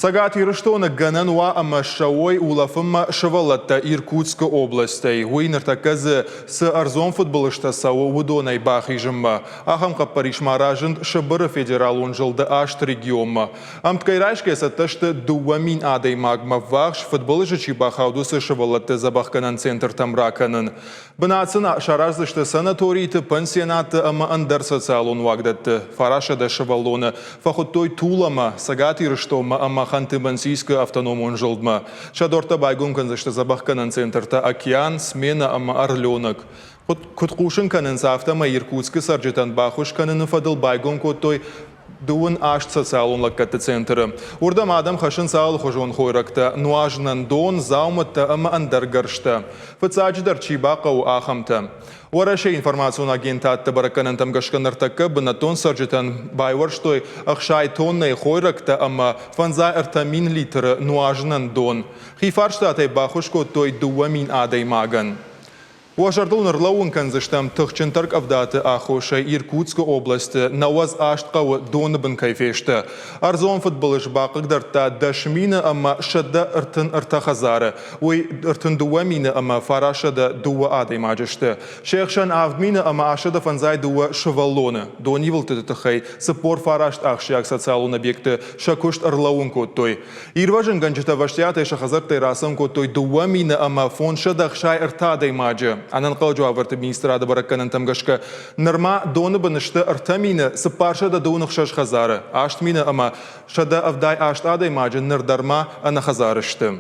Цӕгат Ирыстоны гӕнӕн уа ӕмӕ ссӕуой улӕфынмӕ сывӕллӕттӕ Иркутскы областӕй. Уый ныртӕккӕ дзы цы ӕрдзон фыдбылызтӕ цӕуы, уыдонӕй бахизынмӕ. Ахӕм хъӕппӕрис ма разынд Сыбыры федералон зылды аст регионмӕ. Ӕмткӕй райсгӕ цӕттӕ сты 2000 адӕймагмӕ ввахс фыдбылызы чи бахауд, уыцы сывӕллӕтты дзӕбӕхгӕнӕн центртӕм ракӕнын. Бынат сын сараздзысты санаториты, пансионатты ӕмӕ ӕндӕр социалон уагдӕтты. 900 сывӕллоны фӕхуыдтой Туламӕ, Цӕгат Ирыстонмӕ ӕмӕ Ханты-Мансийскы автономон зылдмӕ. Сӕ дуӕрттӕ байгом кӕндзысты дзӕбӕхгӕнӕн центртӕ «Океан», «Смена» ӕмӕ «Орленок». Куыд хъусын кӕнынц, афтӕмӕй Иркутскы цӕрджытӕн баххуыс кӕныны фӕдыл байгом кодтой 28 социалон лӕггӕдты центры. Уырдӕм адӕм хӕссынц алыхуызон хойрӕгтӕ, нуазынӕн дон, дзаумӕттӕ ӕмӕ ӕндӕр гӕрзтӕ. Фыццаджыдӕр чи бахъӕуы, ахӕмтӕ. Уӕрӕсейы информацион агентадты бӕрӕггӕнӕнтӕм гӕсгӕ ныртӕккӕ бынӕттон цӕрджытӕн байуӕрстой 60 тоннӕйы хойрӕгтӕ ӕмӕ 53 литры нуазынӕн дон. Хи фарстатӕй баххуыс кодтой 2000 адӕймагӕн. Уӕ зӕрдыл ныр лӕууын кӕндзыстӕм тыхджын тӕркъӕвдаты аххосӕй Иркутскы областы 98 хъӕуы доны бын кӕй фесты. Ӕрдзон фыдбылыз бахъыгдардта 10 000 ӕмӕ 133 хӕдзары. Уый 32 000 ӕмӕ 902 адӕймаджы сты. Се хсӕн 7000 ӕмӕ 852 сывӕллоны. Донивылдтыты тыххӕй 49 ахсджиаг социалон объекты сӕ куыст ӕрлӕууын кодтой. Ирвӕзынгӕнджытӕ ӕвӕстиатӕй сӕ хӕдзӕрттӕй рацӕуын кодтой 2000 ӕмӕ 563 адӕймаджы. Ӕнӕнхъӕлӕджы уавӕрты министрады бӕрӕггӕнӕнтӕм гӕсгӕ, нырма доны бын сты 3426 хӕдзары, 8000 ӕмӕ 178 адӕймаджы ныр дӕр ма ӕнӕхӕдзар сты.